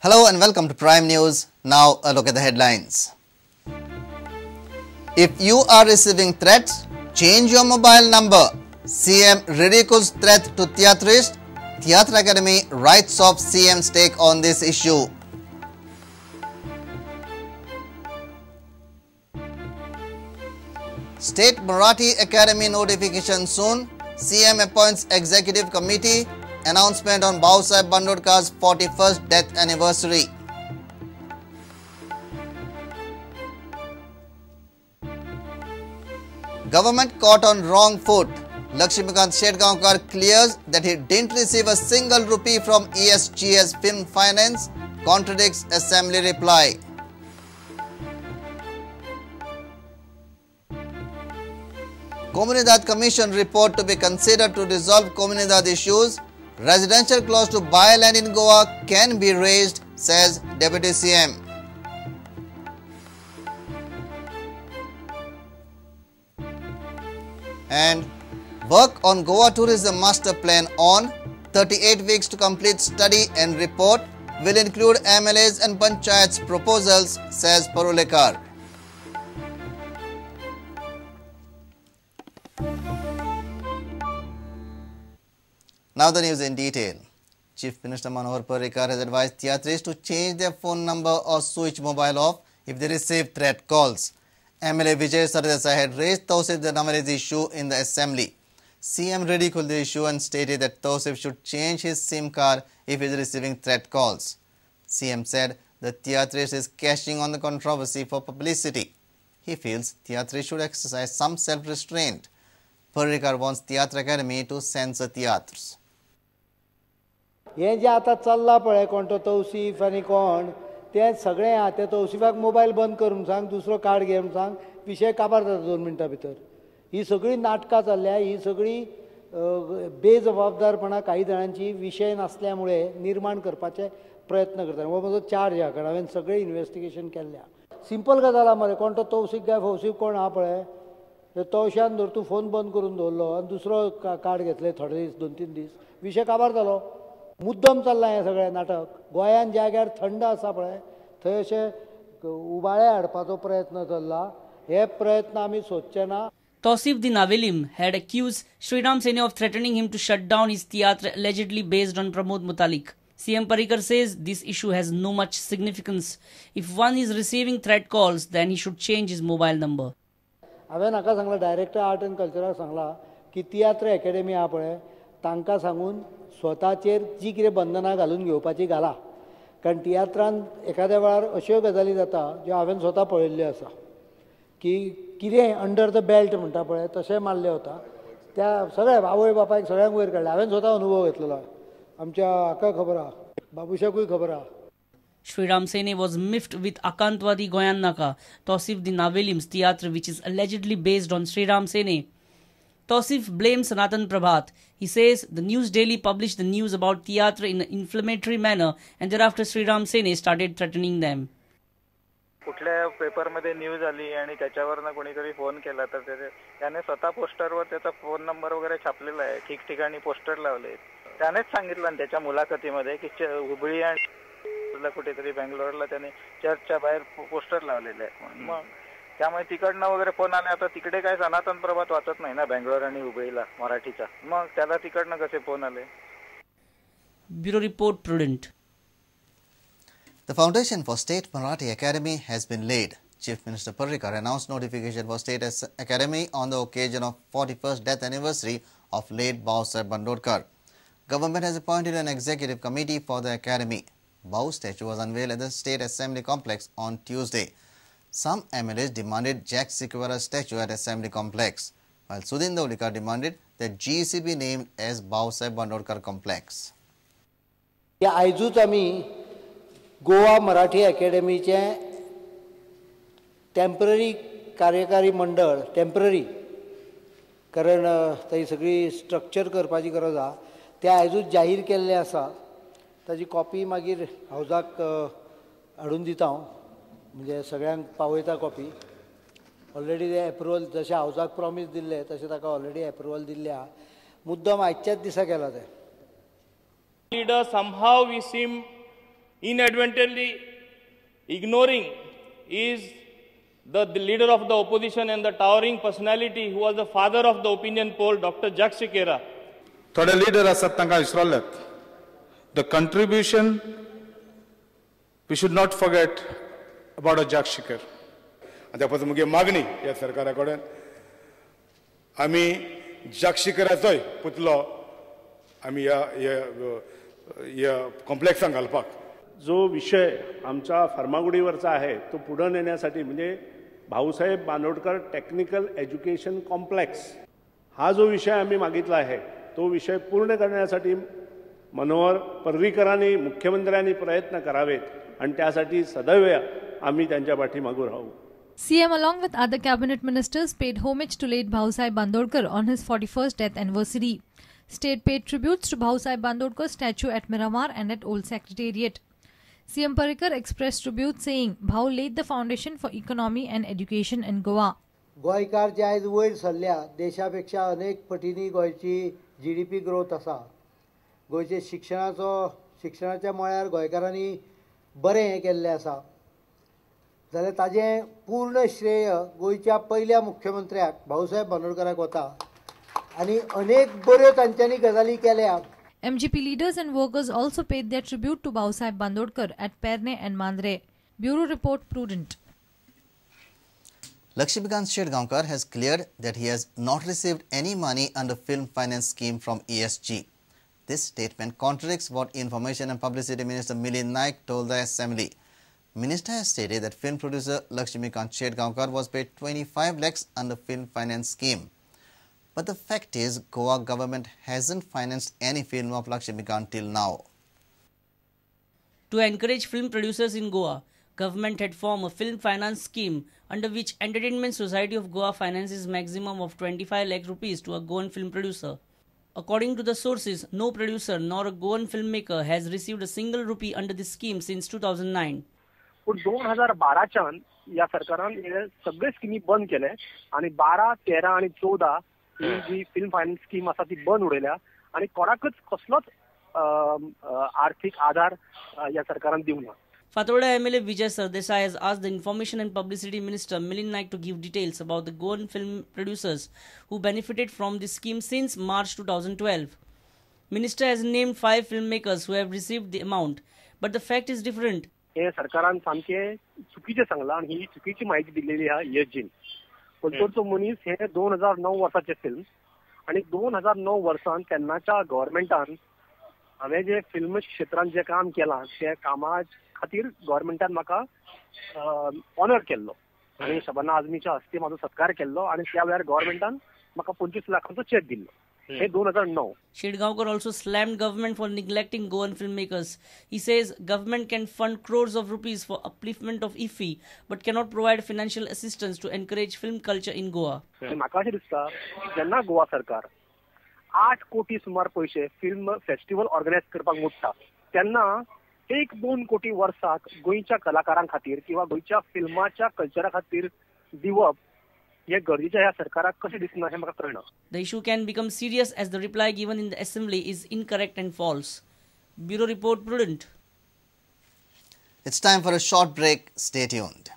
Hello and welcome to Prime News. Now a look at the headlines. If you are receiving threats, change your mobile number. CM ridicules threat to tiatrist. Tiatr Academy writes off CM's take on this issue. State Marathi Academy notification soon. CM appoints executive committee. Announcement on Bhausaheb Bandodkar's 41st death anniversary. Government caught on wrong foot. Lakshmikant Shetgaonkar clears that he didn't receive a single rupee from ESGS Film Finance, contradicts assembly reply. Comunidade Commission report to be considered to resolve Comunidade issues. Residential clause to buy land in Goa can be raised, says Deputy CM. And work on Goa Tourism Master Plan on 38 weeks to complete study and report will include MLAs and Panchayats proposals, says Parulekar. Now the news in detail. Chief Minister Manohar Parrikar has advised tiatrists to change their phone number or switch mobile off if they receive threat calls. MLA Vijay Sardesai had raised Tausif de Navelim's issue in the assembly. CM ridiculed the issue and stated that Tausif should change his SIM card if he is receiving threat calls. CM said the tiatrist is cashing on the controversy for publicity. He feels tiatrists should exercise some self-restraint. Parrikar wants Tiatr Academy to censor tiatrs. हे जे आतां चल्लां पळय कोण तो तौसीफ आनी कोण तें सगळें आहा ते तौसिफाक मोबायल बंद कर म्हूण सांग, दुसरो कार्ड घे म्हूण सांग, विशय काबार जाता 2 मिनटां भितर. ही सगळीं नाटकां चल्ल्या, ही सगळीं बेजबाबदारपणां काही जाणांची विशय नासल्या मुळे निर्माण करपाचे प्रयत्न करता. हो म्हजो चार्ज आहा, कारण हांवें सगळें इन्वेस्टिगेशन केल्लें आहा. सिंपल गजाल आहा मरे, कोण तो तौसीफ काय फौसीफ कोण आहा पळय, तवशान धर तूं फोन बंद करून दवरलो आनी दुसरो कार्ड घेतले थोडे दीस, 2-3 दीस, विशय काबार जालो. मुद्दम चल्लां हें सगळें नाटक. गोंयांत जाग्यार थंड आसा पळय थंय अशें उबाळे हाडपाचो प्रयत्न चल्ला, हे प्रयत्न आमी सोदचे ना. Tausif de Navelim had accused Sri Ram Sene of threatening him to shut down his tiatr allegedly based on Pramod Mutalik. CM Parrikar says this issue has no much significance. If one is receiving threat calls, then he should change his mobile number. हांवें हाका सांगलां, director art and कल्चराक सांगलां की तियात्र academy आहा पळय तांकां सांगून स्वताचेर जी कितें बंधनां घालून घेवपाची घाला, कारण तियात्रान एखाद्या वेळार अश्यो गजाली जाता ज्यो हांवें स्वता पळयल्ल्यो आसा की कितें अंडर the belt म्हणटा पळय तशें मारलें वता. त्या सगळ्या आवय बापायक सगळ्यांक वयर काडलें, हांवें स्वता अनुभव घेतलेलो, आमच्या हाका खबर आहा, बाबुशाकूय खबर आहा. Sri Ram Sene was miffed with Akantwadi Goyan Naka, Tausif de Navelim's tiatr, which is allegedly based on Sri Ram Sene. Tausif blames Sanatan Prabhat. He says the News Daily published the news about tiatr in an inflammatory manner and thereafter Sri Ram Sene started threatening them. कुठल्या पेपरमध्ये news आली आणि त्याच्यावरनं कोणीतरी phone केला तर त्याने स्वतः पोस्टरवर त्याचा फोन नंबर वगैरे छापलेला आहे, ठिकठिकाणी पोस्टर लावले. त्यानेच सांगितलं त्याच्या मुलाखतीमध्ये की हुबळी आणि कुठेतरी बेंगलोरला त्याने चर्चच्या बाहेर पोस्टर लावलेले आहे. मग त्यामुळे तिकडनं वगैरे फोन आले. आता तिकडे काय सनातन प्रभात वाचत नाही ना बेंगलोर आणि हुबळीला मराठीचा, मग त्याला तिकडनं कसे फोन आले. Bureau report, Prudent. The foundation for State Marathi Academy has been laid. Chief Minister Parrikar announced notification for State Academy on the occasion of 41st death anniversary of late Bhausaheb Bandodkar. Government has appointed an executive committee for the academy. Bhau statue was unveiled at the State Assembly Complex on Tuesday. Some MLAs demanded Jack Sequeira statue at Assembly Complex, while Sudin Dhavalikar demanded that GEC be named as Bhausaheb Bandodkar Complex. आयजूच आमी Goa Marathi अकॅडमीचें temporary कार्यकारी मंडळ, temporary कारण थंय सगळी structure करपाची गरज आहा, तें आयजूच जाहीर केल्लें आसा. ताजी कॉपी मागीर हावजाक हाडून दिता हांव, म्हणजे सगळ्यांक पावयता कॉपी. ऑलरेडी ते एप्रुवल जशें हावजाक प्रॉमीस दिल्लें तशें ताका ऑलरेडी एप्रुवल दिल्लें आहा. मुद्दम आयच्याच दिसा केला तें. Leader, somehow we seem Inadvertently ignoring is the leader of the opposition and the towering personality who was the father of the opinion poll, Dr. Jack Sequeira. थोडे लिडर आसात तांकां विसरल्यात. The contribution we should not forget about a Jack Sequeira. आनी त्या पासून म्हगे मागणी ह्या सरकारा कडेन आमी जॅक सिकेराचोय पुतलो आमी ह्या ह्या कॉम्प्लेक्सान घालपाक. जो विषय आमचा फर्मागुडीवरचा आहे तो पुढे नेण्यासाठी म्हणजे Bhausaheb Bandodkar technical education complex हा जो विषय आम्ही मागितला आहे तो विषय पूर्ण करण्यासाठी मनोहर पर्रीकरांनी मुख्यमंत्र्यांनी प्रयत्न करावेत आणि त्यासाठी सदैव आम्ही त्यांच्या पाठीमागू Rahu. CM along with other cabinet ministers paid homage to late Bhausaheb Bandodkar on his 41st death anniversary. State paid tributes to Bhausaheb Bandodkar's statue at Miramar and at Old Secretariat. CM Parrikar expressed tribute saying, Bhau laid the foundation for economy and education in Goa. गोंयकार जे आयज वयर सरल्या देशा पेक्षा अनेक पटींनी गोंयची GDP growth आसा. गोंयचे शिक्षणाच्या मळार गोंयकारांनी बरें हें केल्लें आसा जाल्यार ताजें पूर्ण श्रेय गोंयच्या पयल्या मुख्यमंत्र्याक भाऊसाहेब बांदोडकराक वता आनी अनेक बऱ्यो तांच्यांनी गजाली केल्या. MGP leaders and workers also paid their tribute to Bhausaheb Bandodkar at Pernem and Mandre. Bureau Report, Prudent. Laxmikant Shetgaonkar has cleared that he has not received any money under film finance scheme from ESG. This statement contradicts what Information and Publicity Minister Milind Naik told the Assembly. Minister has stated that film producer Laxmikant Shetgaonkar was paid 25 lakhs under film finance scheme. But the fact is, Goa government hasn't financed any film of Laxmikant till now. To encourage film producers in Goa, government had formed a film finance scheme under which Entertainment Society of Goa finances maximum of 25 lakh rupees to a Goan film producer. According to the sources, no producer nor a Goan filmmaker has received a single rupee under this scheme since 2009. पूण 2012च्यान ह्या सरकारान हे सगळे स्किमी बंद केले आनी 12, 13 आनी 14 ही जी फिल्म फायनान्स स्कीम आसा ती बंद उडयल्या आनी कोणाकच कसलोच आर्थीक आधार ह्या सरकारान दिवंक ना. Fatorda MLA Vijay Sardesai has asked the Information and Publicity Minister Milind Naik to give details about the Goan film producers who benefited from this scheme since March 2012. Minister has named 5 filmmakers who have received the amount, but the fact is different. हे सरकारान सामकें चुकीचें सांगलां आनी ही चुकीची म्हायती दिल्लेली आहा ESG. पलतडचो मनीस हे 2009 वर्साचें फिल्म आनी 2009 वर्सान तेन्नाच्या गव्हर्मेंटान हांवें जे फिल्म क्षेत्रान जें काम केलां त्या कामा खातीर गव्हर्मेंटान म्हाका ऑनर केल्लो आनी शबाना आझमीच्या हस्ते म्हाजो सत्कार केल्लो आनी त्या वेळार गव्हर्मेंटान म्हाका 25 लाखांचो चॅक दिल्लो. हे 2009. Shetgaonkar also slammed government for neglecting Goan filmmakers. He says government can fund crores of rupees for upliftment of IFFI but cannot provide financial assistance to encourage film culture in Goa. म्हाका अशें दिसता जेन्ना गोवा सरकार 8 कोटी सुमार पयशे film festival organise करपाक मोडटा तेन्ना 1-2 कोटी वर्साक गोंयच्या कलाकारां खातीर किंवा गोंयच्या फिल्माच्या कल्चरा खातीर दिवप हे गरजेच्या ह्या सरकाराक कशें दिसना हें म्हाका कळना. The issue can become serious as the reply given in the assembly is incorrect and false. Bureau Report, Prudent. It's time for a short break. Stay tuned.